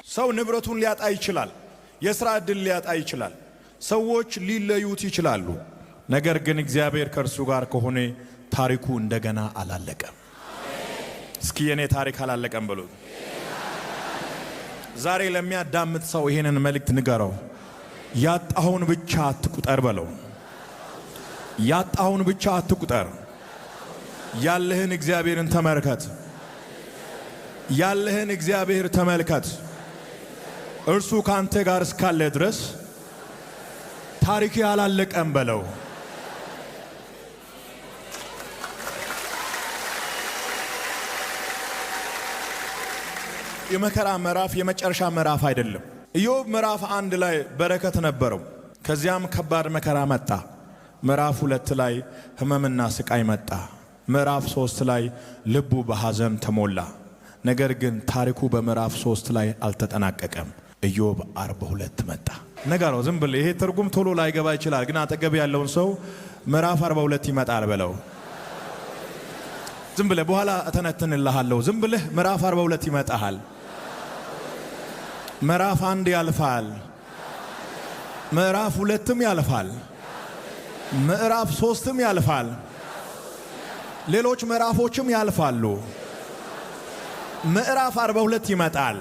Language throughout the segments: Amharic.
ሰው ንብረቱን ሊያጣ ይችላል። የሥራ ዕድል ሊያጣ ይችላል። ሰዎች ሊለዩት ይችላሉ። ነገር ግን እግዚአብሔር ከእርሱ ጋር ከሆነ ታሪኩ እንደገና አላለቀም። እስኪ የኔ ታሪክ አላለቀም በሉት። ዛሬ ለሚያዳምጥ ሰው ይሄንን መልእክት ንገረው። ያጣኸውን ብቻ አትቁጠር በለው። ያጣኸውን ብቻ አትቁጠር። ያለህን እግዚአብሔርን ተመልከት። ያለህን እግዚአብሔር ተመልከት። እርሱ ካንተ ጋር እስካለ ድረስ ታሪክ አላለቀም በለው። የመከራ ምዕራፍ የመጨረሻ ምዕራፍ አይደለም። ኢዮብ ምዕራፍ 1 ላይ በረከት ነበረው። ከዚያም ከባድ መከራ መጣ። ምዕራፍ 2 ላይ ሕመምና ስቃይ መጣ። ምዕራፍ 3 ላይ ልቡ በሐዘን ተሞላ። ነገር ግን ታሪኩ በምዕራፍ 3 ላይ አልተጠናቀቀም። ኢዮብ 42 መጣ። ነገረው ዝም ብለህ ይሄ ትርጉም ቶሎ ላይገባ ይችላል፣ ግን አጠገብ ያለውን ሰው ምዕራፍ 42 ይመጣል በለው። ዝም ብለህ በኋላ እተነትንልሃለሁ። ዝም ብለህ ምዕራፍ 42 ይመጣሃል። ምዕራፍ 1 ያልፋል። ምዕራፍ 2ም ያልፋል። ምዕራፍ 3ም ያልፋል። ሌሎች ምዕራፎችም ያልፋሉ። ምዕራፍ 42 ይመጣል።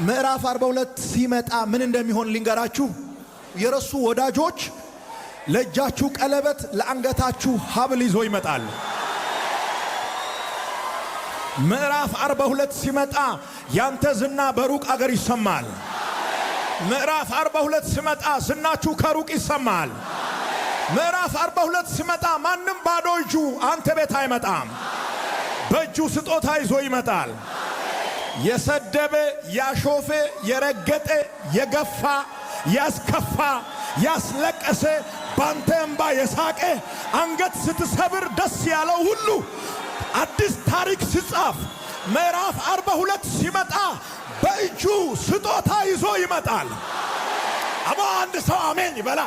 ምዕራፍ 42 ሲመጣ ምን እንደሚሆን ልንገራችሁ። የረሱ ወዳጆች ለእጃችሁ ቀለበት ለአንገታችሁ ሀብል ይዞ ይመጣል። ምዕራፍ 42 ሲመጣ ያንተ ዝና በሩቅ አገር ይሰማል። ምዕራፍ 42 ሲመጣ ዝናችሁ ከሩቅ ይሰማል። ምዕራፍ 42 ሲመጣ ማንም ባዶ እጁ አንተ ቤት አይመጣም። በእጁ ስጦታ ይዞ ይመጣል። የሰደበ፣ ያሾፈ፣ የረገጠ፣ የገፋ፣ ያስከፋ፣ ያስለቀሰ፣ ባንተ እምባ የሳቀ፣ አንገት ስትሰብር ደስ ያለው ሁሉ አዲስ ታሪክ ሲጻፍ ምዕራፍ 42 ሲመጣ በእጁ ስጦታ ይዞ ይመጣል። አቦ አንድ ሰው አሜን ይበላ።